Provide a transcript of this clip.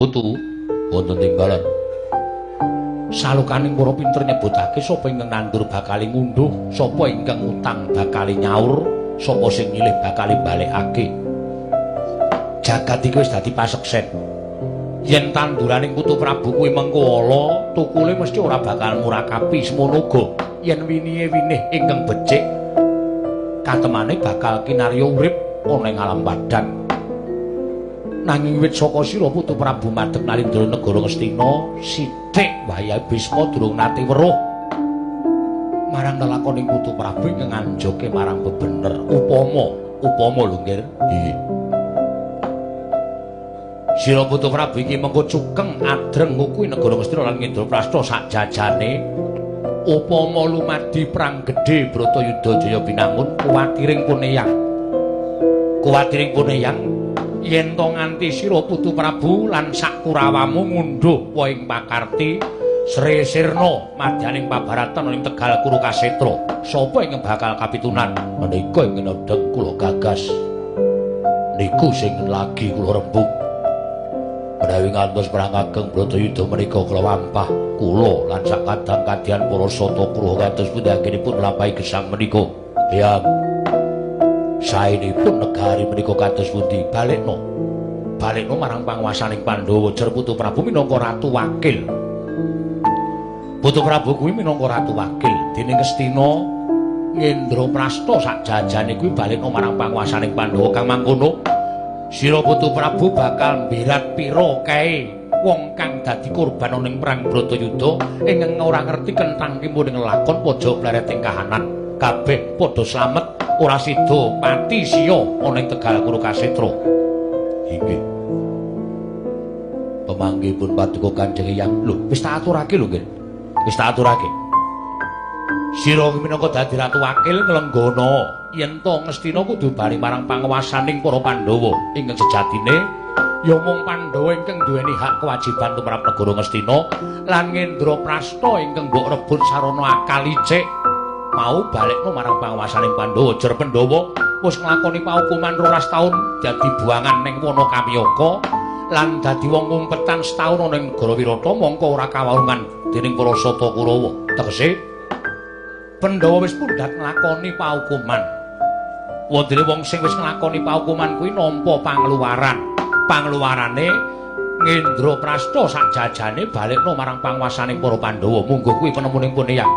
Putu wonten timbalan. Salukaning para pinter nyebutake sapa ingkang nandur bakal ngunduh, sapa ingkang utang bakal nyaur, sapa sing nyilih bakal balekake. Jagat iki wis dadi paseksen. Yen tanduraning Putu Prabu kuwi mengko ala, tukule mesti ora bakal murakapi semono uga. Yen winihe winih ingkang becik, katemane bakal kinarya urip ana ing alam padhang. Nanging wit saka sira Putu Prabu madeg nalindra negara Ngastina, sithik wayahe Bisma durung nate weruh marang lelakoning Putu Prabu ingkang nganjoke marang bebener. Upama, upama lho nggih. Nggih. Sira Putu Prabu iki mengko cukeng adreng ngukuhi negara Ngastina lan Ngendraprasta sak jajane. Upama lumadi perang gedhe Bratayuda Jaya Binangun, kuwatiring puneyang. Kuwatiring puneyang yen to nganti sira Putu Prabu lan sak kurawamu ngunduh ing pakarti Sri Sirna madyaning pabaratan ing Tegal Kuru Kasetra, sapa ingkang bakal kapitunan? Menika ingkang nedheng kula gagas. Niku sing lagi kula rembug. Menawi ngantos perang ageng Bratayuda menika kula wampah kula lan sak kadang kadyan para sata kruha kados pundi anggenipun nglampahi gesang menika. Ya. Saenipun negari menika kados pundi? Balekno. Balekno marang panguwasaning Pandhawa. Jer Putu Prabu minangka ratu wakil. Putu Prabu kuwi minangka ratu wakil dening Ngastina Ngendraprasta sak jajane kuwi balekno marang panguwasaning Pandhawa. Kang mangkono sira Putu Prabu bakal mbirat pira kae wong kang dadi korban ana ing perang Bratayuda ingkang ora ngerti kentang kimpuning lakon pojok plereting kahanan. Kabeh padha slamet, ora sida pati siya ana ing Tegal Kuru Kasetra. Inggih. Pemanggihipun paduka Kanjeng Eyang. Lho, wis tak aturake lho, nggih. Wis tak aturake. Sira minangka dadi ratu wakil nglenggana yen to Ngastina kudu bali marang panguwasaning para Pandhawa ingkang sejatine ya mung Pandhawa ingkang duweni hak kewajiban tumrap negara Ngastina lan Ngendraprasta ingkang mbok rebut sarana akal licik mau balekno marang panguwasaning Pandhawa. Jer Pandhawa wis nglakoni paukuman 12 taun dadi buangan ning Wana Kamyaka lan dadi wong ngumpetan setahun ana ing negara Wirata mongko ora kawurungan dening para Sata Kurawa. Tegese Pandhawa wis pundhat nglakoni paukuman. Wondene wong sing wis nglakoni paukuman kuwi nampa pangluwaran. Pangluwarane Ngendraprasta sak jajane balekno marang panguwasaning para Pandhawa. Munggo kuwi penemuning Puneyang.